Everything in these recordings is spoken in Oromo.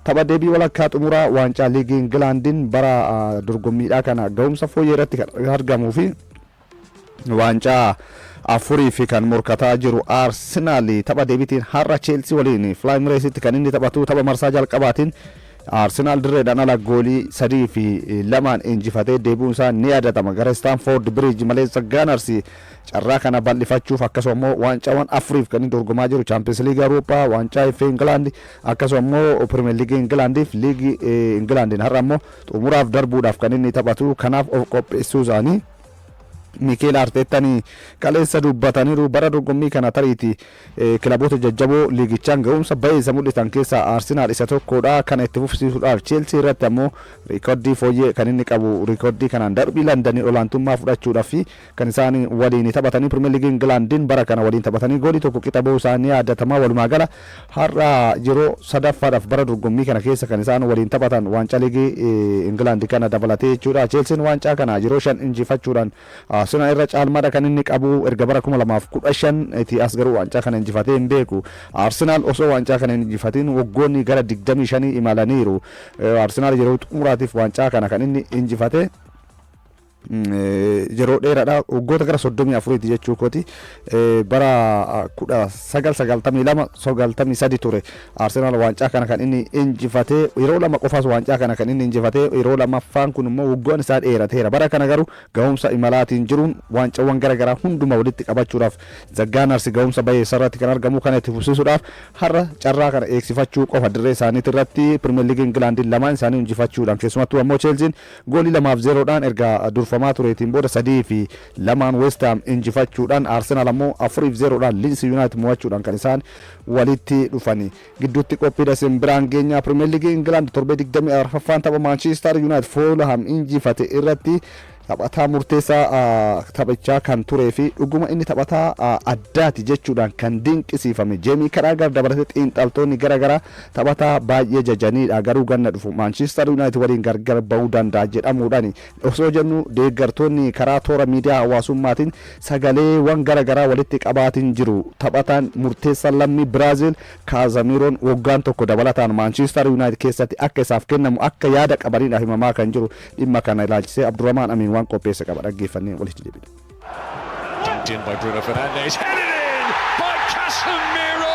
Tapha deebii walakkaa xumuraa waancaa liigii Ingilaandiin bara dorgommiidhaa kana ga'umsa fooyyee irratti kan argamuu fi waancaa afurii fi kan morkataa jiru Arsenaal tapha deebiitiin har'a Cheelsii waliin Fly Emirates kan inni taphatu. Tapha marsaa jalqabaatiin Arsenaal dirreedhaan ala goolii 3 fi 2n injifatee deebi'uun isaa ni yaadatama. Gara Stamford Bridge malee Gunners carraa kana bal'ifachuuf, akkasuma immoo waancaawwan afuriif kan inni dorgomaa jiru, Champions League Awurooppaa, waancaa FA Ingilaand, akkasuma immoo Premier League Ingilaandiif liigii Ingilaandiin har'a immoo xumuraaf darbuudhaaf kan inni taphatu. Kanaaf of qopheessuu isaanii Miikeel Arteettaan kaleessa dubbataniiru. Bara dorgommii kana tariiti kilaboota jajjaboo liigichaan ga'umsa baay'ee mul'isan keessaa Arsenaal isa tokkodha. Kana itti fufsiisuudhaaf Cheelsii irratti ammoo riikoordii fooyyee kan inni qabu, riikoordii kanaan darbii Londanii olaantummaa fudhachuudhaaf kan isaan waliin taphatanii, Pirimeer Liigii Ingilaandiin bara kana waliin taphatanii goolii tokko qixa ba'uu isaanii yaadatamaa. Walumaa gala har'a yeroo sadaffaadhaaf bara dorgommii kana keessa kan isaan waliin taphatan, waancaa liigii Ingilaandi kana dabalatee jechuudha. Cheelsiin waancaa kana yeroo shan injifachuudhaan Arsenaal irra caalmaadha kan inni qabu. Erga bara 2015 itti as garuu waancaa kana injifatee hin beeku. Arsenaal osoo waancaa kana hin injifatin waggoonni gara 25 imalaniiru. Arsenaal yeroo xumuraatiif waancaa kana kan inni injifate yeroo dheeraadha, waggoota gara 34ti jechuu kooti. Bara 1992 93 ture Arsenaal waancaa kana kan inni injifate. Yeroo lama qofaas waancaa kana kan inni injifate. Yeroo lamaffaan kun immoo waggoon isaa dheerateera. Bara kana garuu ga'umsa imalaatiin jiruun waancawwan gara garaa hunduma walitti qabachuudhaaf The Gunners ga'umsa bayeessa irratti kan argamu kana itti fufsiisuudhaaf har'a carraa kana eegsifachuu qofa. Dirree isaaniitti irratti Pirimeer Liigii Ingilaandiin lamaan isaanii injifachuudhaan, keessumattuu ammoo Cheelsiin goolii 2f 0dhaan erga durfamaa tureetiin booda 3fi 2n West Ham injifachuudhaan, Arsenaal ammoo 4f 0dhaan Leeds United mo'achuudhaan kan isaan walitti dhufani. Gidduutti qophiidha isin biraan geenyaa. Pirimeer Liigii Ingilaand torbee 24ffaan tapha Manchester United Fulham injifate irratti taphataa murteessaa taphichaa kan turee fi dhuguma inni taphataa addaati jechuudhaan kan dinqisiifame Jeemii Karaagar dabalatee xiinxaltoonni gara garaa taphataa baay'ee jajaniidha. Garuu ganna dhufu Manchester United waliin gargar bahuu danda'a jedhamuudhaan osoo jennu, deeggartoonni karaa toora miidiyaa hawaasummaatiin sagaleewwan gara garaa walitti qabaatiin jiru. Taphataan murteessaan lammii Biraaziil Kaazamiiroon waggaan tokko dabalataan Manchester United keessatti akka isaaf kennamu akka yaada qabaniidha himamaa kan jiru. Dhimma kana ilaalchisee Abdurrahmaan Amiin waan qopheesse qaba, dhaggeeffannee walitti deebina. Dinked in by Bruno Fernandes. Headed in by Casemiro!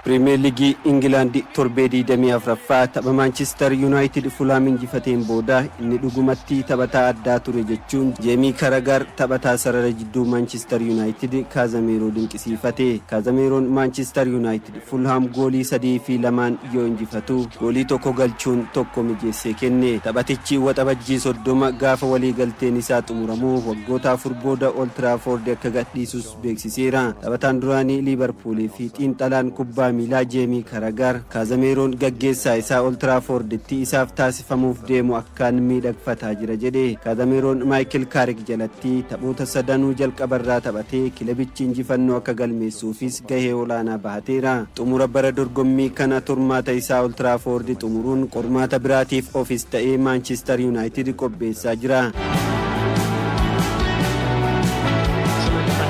Pirimeer Liigii Ingilaandi torbee 24ffaa tapha Maanchister Yuunaayitid Fulaam injifateen booda inni dhugumatti taphataa addaa ture jechuun Jeemii Karagaar taphataa sarara jidduu Maanchister Yuunaayitid Kaazameeroo dinqisiifate. Kaazameeroon Maanchister Yuunaayitid Fulhaam goolii 3fi 2n yoo injifatu goolii tokko galchuun tokko mijeessee kenne. Taphatichi Waxabajjii 30 gaafa waliigalteen isaa xumuramu waggoota 4 booda Old Trafford akka gadhiisus beeksiseera. Taphataan duraanii Liibarpuulii fi xiinxalaan kubbaa miilaa Jeemii Karagaar Kaazameeroon gaggeessaa isaa Old Trafforditti isaaf taasifamuuf deemu akkaan miidhagfataa jira jedhe. Kaazameeroon Maayikil Kaarik jalatti taphoota sadanuu jalqabarraa taphatee kilabichi injifannoo akka galmeessuufis gahee olaanaa bahateera. Xumura bara dorgommii kana turmaata isaa Old Trafford xumuruun qormaata biraatiif ofis ta'ee Maanchister Yuunaayitid qopheessaa jira.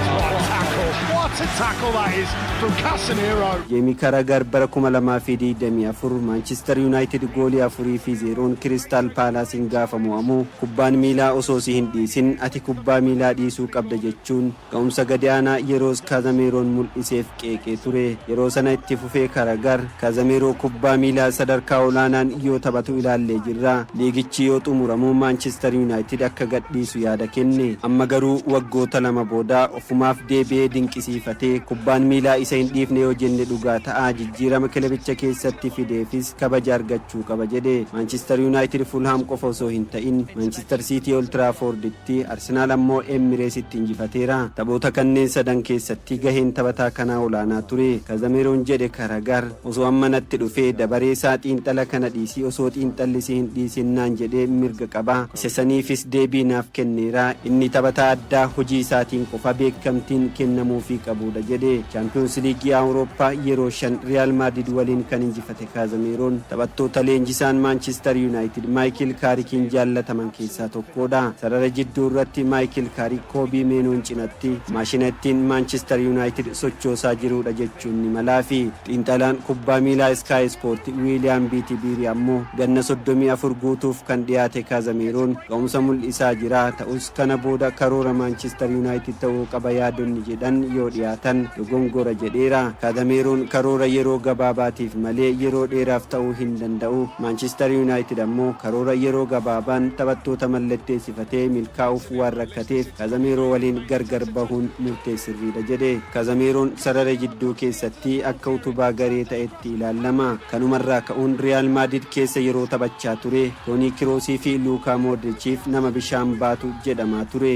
What a tackle! What a tackle that is from Casemiro! Jeemii Karagaar bara 2024 Maanchister Yuunaayitid goolii 4fi 0n Kiristaal Paalaasiin gaafa mo'amu kubbaan miilaa osoo si hin dhiisin ati kubbaa miilaa dhiisuu qabda jechuun ga'umsa gadi aanaa yeroos Kaazameeroon mul'iseef qeeqee ture. Yeroo sana itti fufee Karagaar, Kaazameeroo kubbaa miilaa sadarkaa olaanaan yoo taphatu ilaallee jirra. Liigichi yoo xumuramu Maanchister Yuunaayitid akka gadhiisu yaada kenne. Amma garuu waggoota 2 booda ofumaaf deebi'ee dinqisiifatee kubbaan miilaa isa hin dhiifne yoo jenne dhugaa ta'a, jijjiirama kilabicha keessatti fideefis kabaja argachuu qaba jedhe. Maanchister Yuunaayitid Fulhaam qofa osoo hin ta'in Maanchister Siitii Old Trafforditti, Arsenaal ammoo Emireesitti injifateera. Taphoota kanneen sadan keessatti gaheen taphataa kanaa olaanaa ture. Kazameeroon, jedhe Karagaar, osoo amma natti dhufee dabaree isaa xiinxala kana dhiisii osoo xiinxalli si hin dhiisin naan jedhee mirga qaba. Isa saniifis deebii naaf kenneera. Inni taphataa addaa hojii isaatiin qofa beekamtiin kennamuufii qabudha. tokkodha jedhe. Chaampiyoons Liigii Awurooppaa yeroo 5 Riyaal Maadrid waliin kan injifate Kaazameeroon taphattoota leenjisaan Maanchister Yuunaayitid Maayikil Kaarikiin jaallataman keessaa tokkodha. Sarara jidduu irratti Maayikil Kaarik Koobii Meenoon cinatti maashina ittiin Maanchister Yuunaayitid sochoosaa jirudha jechuun ni malaafi. Xiinxalaan kubbaa miilaa Sky Sport Wiiliyaam Biitibiiri ammoo ganna 34 guutuuf kan dhiyaate Kaazameeroon ga'umsa mul'isaa jira, ta'us kana booda karoora Maanchister Yuunaayitid ta'uu qaba yaadonni jedhan yoo dhiyaatan dogongora jedheera. Kaazameeroon karoora yeroo gabaabaatiif malee yeroo dheeraaf ta'uu hin danda'u. Maanchister Yuunaayitid ammoo karoora yeroo gabaabaan taphattoota mallatteessifatee milkaa'uuf waan rakkateef Kaazameeroo waliin gargar bahuun murtee sirriidha jedhe. Kaazameeroon sarara jidduu keessatti akka utubaa garee ta'etti ilaalama. Kanumarraa ka'uun Riyaal Maadrid keessa yeroo taphachaa ture Toonii Kiroosii fi Luukaa Moodrichiif nama bishaan baatu jedhamaa ture.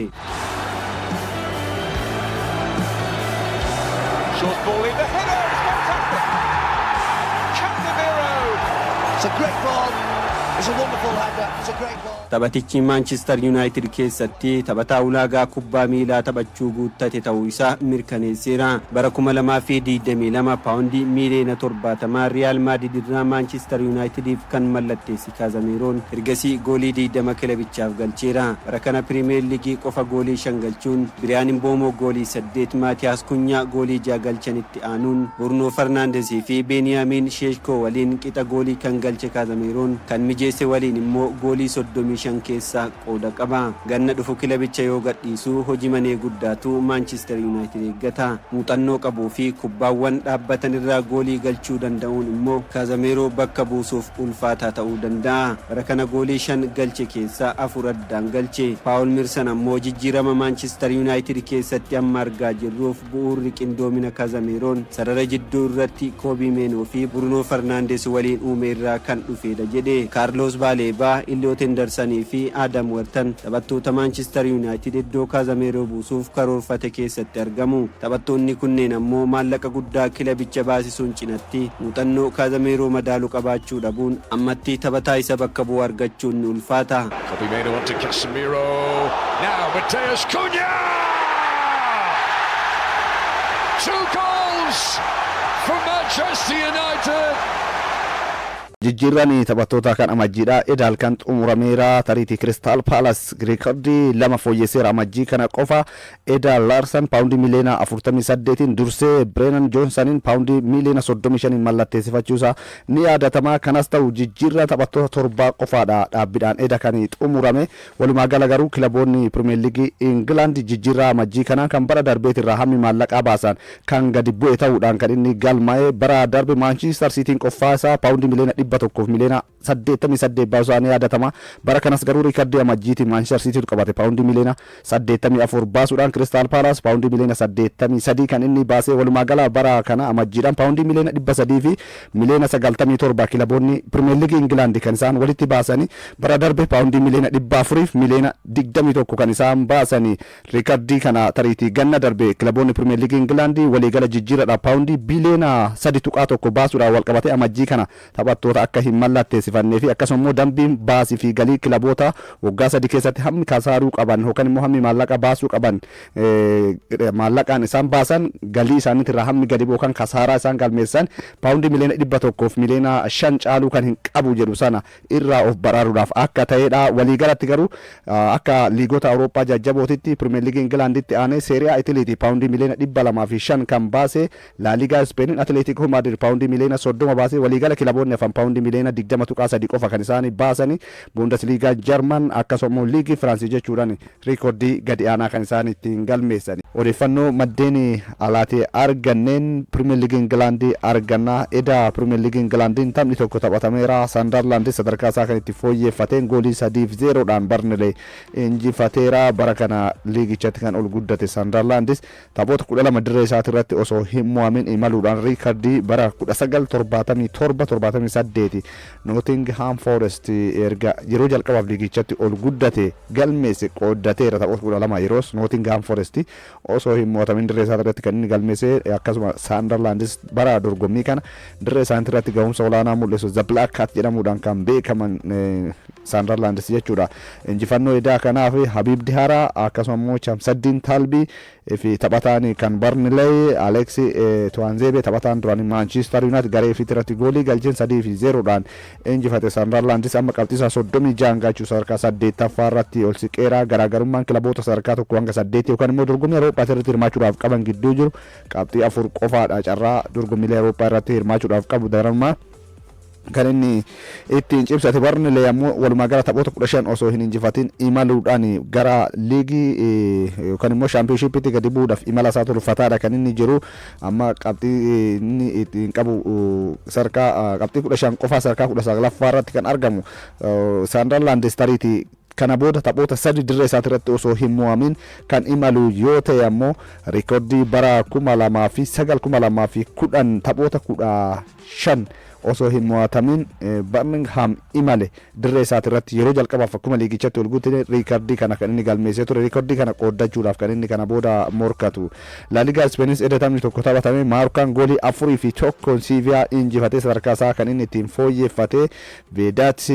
Short ball in, the header is fantastic. Casemiro. It's a great ball. It's a wonderful header. It's a great ball. Taphatichi Maanchister Yuunaayitid keessatti taphataa ulaagaa kubbaa miilaa taphachuu guuttate ta'uu isaa mirkaneesseera. Bara 2022 paawundii miiliyoona 70 Riyaal Maadrid irraa Maanchister Yuunaayitidiif kan mallatteesse Kaazameeroon ergasii goolii 20 kilabichaaf galcheera. Bara kana Pirimeer Liigii qofa goolii 5 galchuun Biriyaan Imboomoo goolii 8, Maatiyaas Kunyaa goolii 6 galchanitti aanuun Burnoo Farnaandesii fi Beniyaamiin Sheeshkoo waliin qixa goolii kan galche Kaazameeroon kan mijeesse waliin immoo goolii 35 keessaa qooda qaba. Ganna dhufu kilabicha yoo gadhiisu hojii manee guddaatu Maanchister Yuunaayitid eeggata. Muuxannoo qabuu fi kubbaawwan dhaabbatan irraa goolii galchuu danda'uun immoo Kaazameeroo bakka buusuuf ulfaataa ta'uu danda'a. Bara kana goolii 5 galche keessaa 4 addaan galche. Paawul Mirsan ammoo jijjiirama Maanchister Yuunaayitid keessatti amma argaa jirruuf bu'uurri qindoomina Kaazameeroon sarara jidduu irratti Koobii Meenoo fi Bruno Farnaandes waliin uume irraa kan dhufedha jedhe. Kaarlos Baaleebaa, Illiyoot Hendarsanii fi Adam Wertan taphattoota Maanchister Yuunaayitid iddoo Kaazameeroo buusuuf karoorfate keessatti argamu. Taphattoonni kunneen ammoo maallaqa guddaa kilabicha baasisuun cinatti muuxannoo Kaazameeroo madaalu qabaachuu dhabuun ammatti taphataa isa bakka bu'u argachuun ni ulfaata. Kobbie Mainoo onto Casemiro. Now Matheus Cunha! Two goals for Manchester United. Jijjiirraan taphattoota kan amajjiidha. Eda halkan xumurameera. Tariitii Kiristaal Paalas riikardii lama fooyyesseera amajjii kana qofa. Eda Laarsan paawundii miliyoona 48n dursee Bireenan Joonsaniin paawundii miliyoona 35n mallatteessifachuusaa ni yaadatama. Kanas ta'u, jijjiirraa taphattoota torbaa qofaadha dhaabbiidhaan eda kan xumurame. Walumaa gala garuu kilaboonni Pirimeer Liigii Ingilaand jijjiirraa amajjii kanaa kan bara darbeetirraa hammi maallaqaa baasan kan gadi bu'e ta'uudhaan kan inni galmaa'e. Bara darbe Maanchiistar Siitiin qofaa isaa paawundii miliyoona 188 baasuun ni yaadatama. Bara kanas garuu riikardii amajjiitiin Maanchiistar Siitiitu qabate, paawundii miliyoona 84 baasuudhaan. Kiristaal Paalaas paawundii miliyoona 83 kan inni baasee. Walumaa gala bara kana amajjiidhaan paawundii miliyoona 397 kilaboonni Pirimeer Liigii Ingilaandi kan isaan walitti baasanii. Bara darbe paawundii miliyoona 421 kan isaan baasanii. Riikardii kana tariitii ganna darbe kilaboonni Pirimeer Liigii Ingilaandi waliigala jijjiirradha paawundii biliyoona 3.1 baasuudhaan wal qabate amajjii kana taphattoota akka hin mallatteessifannee fi akkasuma immoo dambiin baasii fi galii kilaboota waggaa 3 keessatti hammi kasaaruu qaban yookaan immoo hammi maallaqa baasuu qaban, maallaqaan isaan baasan galii isaaniitirraa hammi gadi bu'u kan kasaaraa isaan galmeessan paawundii miliyoona 105 caaluu kan hin qabu jedhu sana irraa of baraaruudhaaf akka ta'edha. Waliigalatti garuu akka liigota Awurooppaa jajjabootitti Pirimeer Liigii Ingilaanditti aanee Seeriyaa Itiliiti paawundii miliyoona 205 kan baase. Laaligaa Ispeeniin Atileetikoo Maadrid paawundii miliyoona 30 baase. Waliigala kilaboonni hafan paawundii miliyoona 20.3 qofa kan isaan baasani. Bundesliigaa Jarman akkasuma immoo liigii Firaansii jechuudhaan riikordii gadi aanaa kan isaan ittiin galmeessan. Odeeffannoo maddeen alaatee arganneen Pirimeer Liigii Ingilaandii argannaa. Eda Pirimeer Liigii Ingilaandiin taphni tokko taphatameera. Sandarlaand sadarkaa isaa kan itti fooyyeffateen goolii 3-0dhaan Barnilee injifateera. Bara kana liigichatti kan ol guddate Sandarlaandis taphoota 12 dirree isaati irratti osoo hin mo'amin imaluudhaan riikardii bara 1977 78 Nootingham Forest erga yeroo jalqabaaf liigichatti ol guddate galmeesse qooddateera. Taphoota 12 yeroos Nootingham Forest osoo hin mo'atamin dirree isaa irratti kan inni galmeesse. Akkasuma Saandarlaandis bara dorgommii kana dirree isaanii irratti gahumsa olaanaa mul'isu, The Black Cat jedhamuudhaan kan beekaman Saandarlaandis jechuudha. Injifannoo edaa kanaaf Habiib Dihaaraa akkasuma immoo Chamsaddiin Taalbii Fi taphataan kan Barniley Alex Tuwaanzeebe, taphataan duraanii Manchester United, garee fi irratti goolii galcheen 3-0dhaan injifate. Sandarlaandis amma qabxii isaa 36 gaachuu sadarkaa saddeettaffaa irratti ol siqeera. Garaagarummaan kilaboota sadarkaa 1 hanga 8 yookaan immoo dorgommii Awurooppaa irratti hirmaachuudhaaf qaban gidduu jiru qabxii 4 qofaadha. Carraa dorgommiilee Awurooppaa irratti hirmaachuudhaaf qabu daranuma kan inni ittiin cimsate. Barnilee ammoo walumaa gala taphoota 15 osoo hin injifatin imaluudhaan gara liigii yookaan immoo shaampiyoonshiippiitti gadi bu'uudhaaf imala isaa tolfataadha kan inni jiru. Amma qabxii inni ittiin qabu sadarkaa qabxii 15 qofaa, sadarkaa 19ffaa irratti kan argamu Saandarlaandis tariitii kana booda taphoota sadi dirree isaati irratti osoo hin mo'amin kan imalu yoo ta'e ammoo riikoordii bara 2009, 2010 taphoota 15 osoo hin mo'atamin Birmingham imale dirree isaati irratti yeroo jalqabaaf akkuma liigichatti ol guutine riikardii kana kan inni galmeessee ture, riikardii kana qooddachuudhaaf kan inni kana booda morkatu. Laaligaa Ispeenis edda taphni tokko taphatame. Maayurkaan goolii 4-1n Siiviyaa injifatee sadarkaa isaa kan inni ittiin fooyyeffate. Veedaat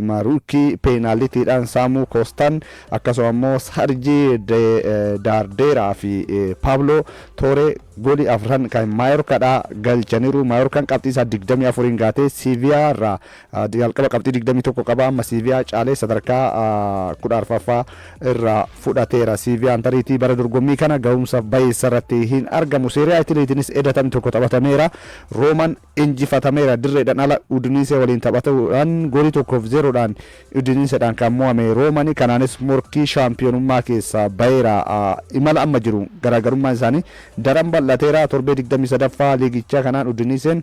Maruukii peenaalitiidhaan, Saamuu Koostaan, akkasuma immoo Sarjii Daardeeraa fi Paabloo Tooree goolii afran kan Maayorkaadhaa galchaniiru. Maayorkaan qabxii isaa 24n gaatee Siiviyaa irraa jalqaba qabxii 21 qaba. Amma Siiviyaa caalee sadarkaa 14ffaa irraa fudhateera. Siiviyaan tariitii bara dorgommii kana ga'umsa bayeessa irratti hin argamu. Seeriyaa Itiliitiinis edda taphni tokko taphatameera. Rooman injifatameera. Dirreedhaan ala Udiniisee waliin taphatuudhaan goolii 1-0dhaan Udiniiseedhaan kan mo'ame Roomani kanaanis morkii shaampiyoonummaa keessaa baheera. Imala amma jiru garaagarummaan isaanii daran bal'ateera. Torbee 23ffaa liigichaa kanaan Udiniiseen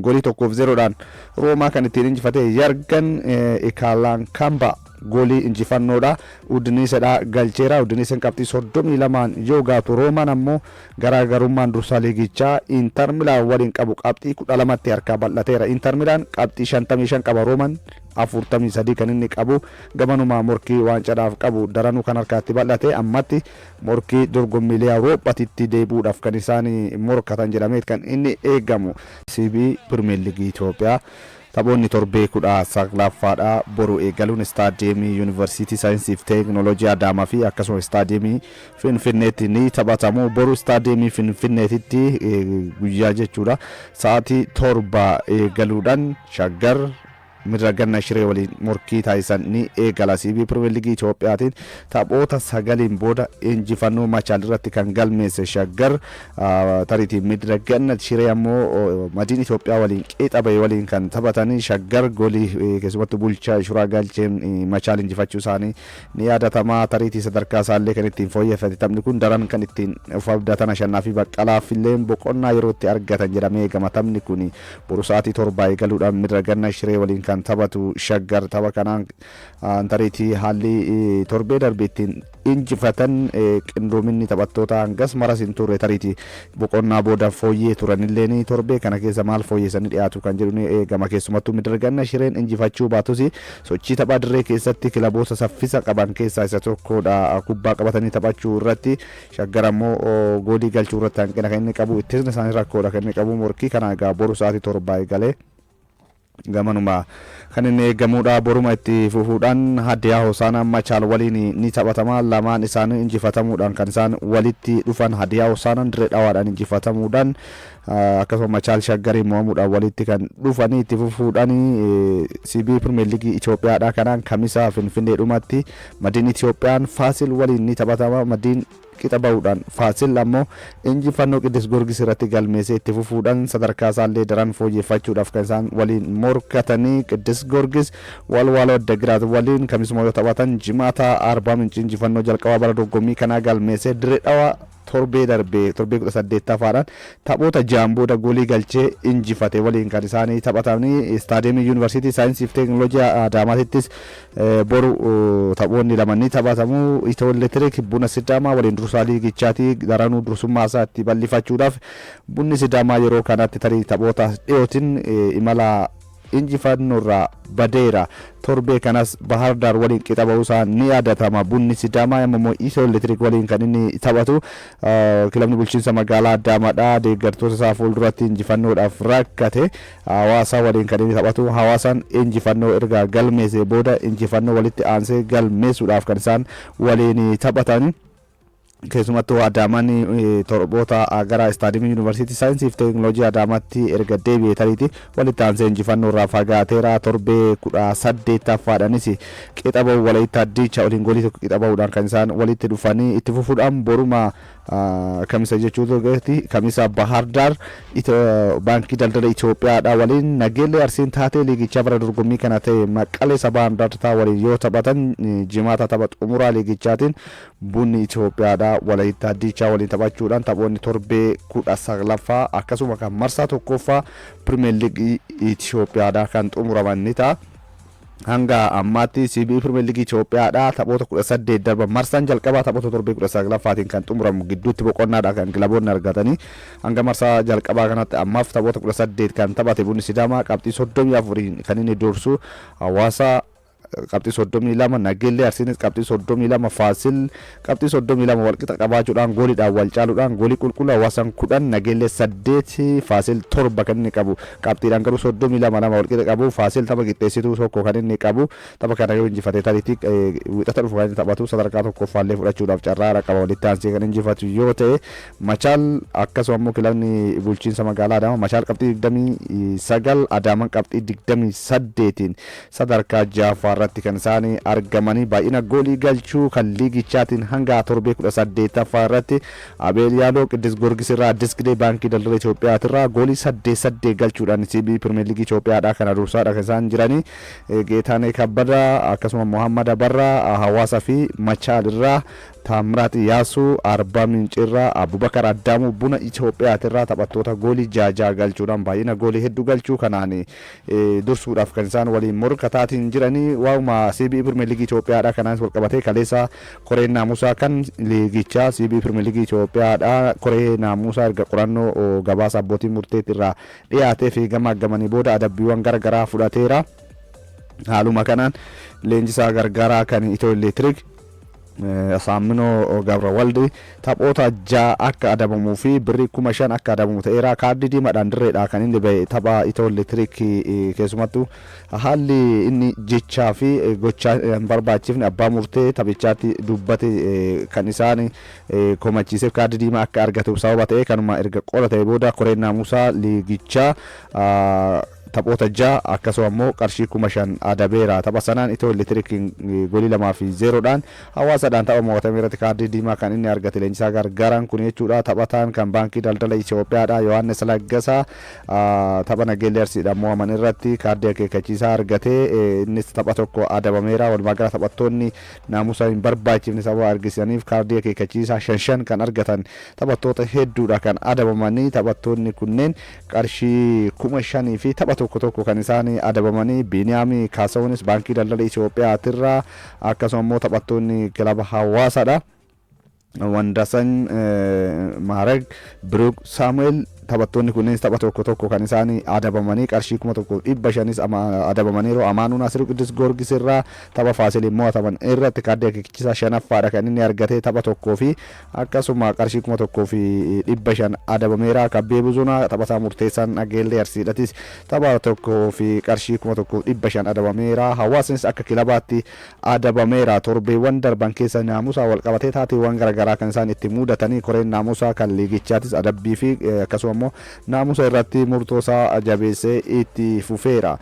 goolii 1-0dhaan Roomaa kan ittiin injifate. Yargan Ikaalaankamba goolii injifannoodha Udiniisedha galcheera. Udiniiseen qabxii 32n yoo gaatu, Roomaan ammoo garaagarummaan dursaa liigichaa Inter Milaan waliin qabu qabxii 12tti harkaa bal'ateera. Inter Milaan qabxii 55 qaba, Roomaan 43 kan inni qabu. Gamanumaa morkii waancadhaaf qabu daranuu kan harkaatti bal'ate. Ammatti morkii dorgommiilee Awuroophaatitti deebi'uudhaaf kan isaan morkatan jedhamee kan inni eegamu. CBE Pirimeer Liigii Itoophiyaa taphoonni torbee 19ffaadha boru eegaluun istaadiyeemii Yuunivarsiitii Saayinsii fi Teeknooloojii Adaamaa fi akkasuma istaadiyeemii Finfinneetti ni taphatamu. Boru istaadiyeemii Finfinneetitti guyyaa jechuudha sa'aatii 7 eegaluudhaan Shaggar Midraganna Shiree waliin morkii taasisan ni eegala. CBE Pirimeer Liigii Itoophiyaatiin taphoota sagaliin booda injifannoo Machaal irratti kan galmeesse Shaggar tariitii Midraganna Shiree ammoo Madiin Itoophiyaa waliin qixa bahe waliin kan taphatanii Shaggar goolii keessumattuu bulchaa Shuraa galcheen Machaal injifachuu isaanii ni yaadatama. Tariitii sadarkaa isaallee kan ittiin fooyyeffate taphni kun daran kan ittiin of abdatan, Ashannaa fi Baqqalaaf illee boqonnaa yeroo itti argatan jedhamee eegama. Taphni kun boru sa'aatii 7 eegaluudhaan Midraganna Shiree waliin kan taphatu Shaggar tapha kanaan tariitii haalli torbee darbe ittiin injifatan qindoominni taphattoota hangas maras hin turre. Tariitii boqonnaa booda fooyyee turanillee torbee kana keessa maal fooyyessanii dhiyaatu kan jedhu ni eegama. Keessumattuu Midraganna Shireen injifachuu baatus sochii taphaa dirree keessatti kilaboota saffisa qaban keessaa isa tokkodha. Kubbaa qabatanii taphachuu irratti Shaggar ammoo goolii galchuu irratti hanqina kan inni qabu, ittisni isaanii rakkoodha kan inni qabu. Morkii kana egaa boru sa'aatii 7 eegalee gamanuma kan inni eegamudha. Boruma itti fufuudhaan Hadiyaa Hosaanaa Machaal waliin ni taphatama. Lamaan isaanii injifatamuudhaan kan isaan walitti dhufan. Hadiyaa Hosaanaan Dirree Dhawaadhaan injifatamuudhaan, akkasuma Machaal Shaggarii mo'amuudhaan walitti kan dhufanii. Itti fufuudhaan CBE Pirimeer Liigii Itoophiyaadha kanaan Kamisa Finfinneedhumatti Madiin Itoophiyaan Faasil waliin ni taphatama. Madiin qixa bahuudhaan, Faasil ammoo injifannoo Qiddus Goorgis irratti galmeessee itti fufuudhaan sadarkaa isaallee daran fooyyeffachuudhaaf kan isaan waliin morkatanii. Qiddus Goorgis Walwaaloo Addagiraat waliin kamisuma yoo taphatan, Jimaata Arbaa Minci injifannoo jalqabaa bara dorgommii kanaa galmeessee Dirree Dhawaa torbee darbee torbee 18ffaadhaan taphoota ja'an booda goolii galchee injifate waliin kan isaanii taphatanii. Istaadiyeemii Yuunivarsiitii Saayinsii fi Teeknooloojii Adaamaatittis boru taphoonni lama ni taphatamu. Itiyoo Elektiriik Buna Sidaamaa waliin, dursaa liigichaati, daranuu dursummaa isaa itti bal'ifachuudhaaf. Bunni Sidaamaa yeroo kanatti tarii taphoota dhiyootiin imala injifannoorraa badeera. Torbee kanas Bahar Daar waliin qixa ba'uusaa ni yaadatama. Bunni Sidaamaa immoo Itiyoo Elektiriik waliin kan inni taphatu. Kilabni bulchiinsa magaalaa Adaamaadha. Deeggartoota isaa fuulduratti injifannoodhaaf rakkate. Hawaasa waliin kan inni taphatu. Hawaasaan injifannoo erga galmeessee booda injifannoo walitti aansee galmeessuudhaaf kan isaan waliin taphatan. Keessumattuu Adaamaan torboota gara istaadiyoomii Yuunivarsiitii Saayinsii fi Teekinooloojii Adaamaatti erga deebi'ee tariiti walitti aansee injifannoo irraa fagaateera. Torbee 18ffaadhaanis qixa bahu Walaayittaa Diichaa waliin goolii tokko qixa bahuudhaan kan isaan walitti dhufanii. Itti fufuudhaan boruma, Kamisa jechuutu, Kamisa Bahardaar Baankii Daldala Itoophiyaadha waliin, Nageellee Arsiin taatee liigichaa bara dorgommii kana ta'e Maqalee Sabaa Indartaa waliin yoo taphatan, Jimaata tapha xumuraa liigichaatiin Bunni Itoophiyaadha Walaayittaa Diichaa waliin taphachuudhaan taphoonni torbee 19ffaa akkasuma kan marsaa tokkoffaa Pirimeer Liigii Itoophiyaadha kan xumuraman ni ta'a. Hanga ammaatti CBE Pirimeer Liigii Itoophiyaadha taphoota 18 darban, marsaan jalqabaa taphoota torbee 19ffaatiin kan xumuramu, gidduutti boqonnaadha kan kilaboonni argatanii, hanga marsaa jalqabaa kanatti ammaaf taphoota 18 kan taphate Bunni Sidaamaa qabxii 34 kan inni dursu, Hawaasa qabxii 32, Nageellee Arsiinis qabxii 32, Faasil qabxii 32 walqixa qabaachuudhaan gooliidhaan wal caaluudhaan, goolii qulqulluu Hawaasaan 10, Nageellee 8, Faasil 7 kan inni qabu, qabxiidhaan garuu 32 lama walqixa qabu. Faasil tapha qixxeessituu tokko kan inni qabu, tapha kana yoo injifate tariitii Wixata dhufu kan inni taphatu sadarkaa tokkoffaallee fudhachuudhaaf carraa qaba, walitti aansee kan injifatu yoo ta'e. Machaal akkasuma immoo kilabni bulchiinsa magaalaa Adaamaa Machaal qabxii 29, Adaamaan qabxii 28n sadarkaa ja'affaa irratti kan isaan argamanii. Baay'ina goolii galchuu kan liigichaatiin hanga torbee 18ffaa irratti Abeel Yaaloo Qiddus Goorgis irraa, Addis Gidee Baankii Daldala Itoophiyaatirraa goolii saddeet saddeet galchuudhaan CBE Pirimeer Liigii Itoophiyaadhaa kana dursaadha kan isaan jiranii. Geetaanee Kabbadaa akkasuma Mohammad Abarraa Hawaasa fi Machaal irraa, Taamiraat Iyyaasuu Arbaa Mincirraa, Abubakar Addaamuu Buna Itoophiyaatirraa taphattoota goolii ja'a ja'a galchuudhaan baay'ina goolii hedduu galchuu kanaan dursuudhaaf kan isaan waliin morkataatiin jiranii. Waa'uma CBE Pirimeer Liigii Itoophiyaadha kanaanis walqabatee kaleessa koreen naamusaa kan liigichaa CBE Pirimeer Liigii Itoophiyaadha koree naamusaa erga qorannoo gabaasa abbootii murteetti irraa dhiyaatee fi gamaaggamanii booda adabbiiwwan gara garaa fudhateera. Haaluma kanaan leenjisaa gargaaraa kan Itiyoo Elektiriik Saamminoo Gabrawaldi taphoota 6 akka adabamuu fi birrii 5,000 akka adabamu ta'eera. Kaardii diimaadhaan dirreedha kan inni bahe tapha Itiyoo Elektiriik, keessumattuu haalli inni jechaa fi gochaa hin barbaachifne abbaa murtee taphichaatti dubbate kan isaan komachiiseef kaardii diimaa akka argatuuf sababa ta'e. Kanuma erga qoratame booda koreen naamusaa liigichaa taphoota 6 akkasuma immoo qarshii 5,000 adabeera. Tapha sanaan Itiyoo Elektirikiin goolii 2 fi 0dhaan Hawaasadhaan tapha mo'atame irratti kaardii diimaa kan inni argate leenjisaa gargaaraan kun jechuudha. Taphataan kan Baankii Daldala Itoophiyaadha Yohaannis Laggasaa tapha Nageellee Arsiidhaan mo'aman irratti kaardii akeekkachiisaa argatee innis tapha tokko adabameera. Walumaa gala taphattoonni naamusa hin barbaachifne sababa argisaniif kaardii akeekkachiisaa shan shan kan argatan taphattoota hedduudha kan adabamanii. Taphattoonni kunneen qarshii 5,000 fi tapha tokko tokko kan isaan adabamanii. Biiniyaam Kaasawunis Baankii Daldala Itoophiyaatirraa akkasuma immoo taphattoonni kilaba Hawaasaadha. Wandasan Maarag, Biruuk Saamu'eel, taphattoonni kunneen tapha tokko tokko kan isaan adabamanii, qarshii 1,500s adabamaniiru. Amaanuu Naasiruu Qiddus Goorgis irraa tapha Faasiliin mo'ataman irratti kaardii akeekkachiisaa shanaffaadha kan inni argate, tapha tokkoo fi akkasuma qarshii 1,500 adabameera. Kabbee Buzunaa taphataa murteessaan Nageellee Arsiidhatis tapha tokkoo fi qarshii 1,500 adabameera. Hawaasnis akka kilabaatti adabameera. Torbeewwan darban keessa naamusaa walqabatee taateewwan garaagaraa kan isaan itti mudatanii, koreen naamusaa kan liigichaatis adabbii fi akkasuma immoo naamusa irratti murtoosaa jabeessee itti fufeera.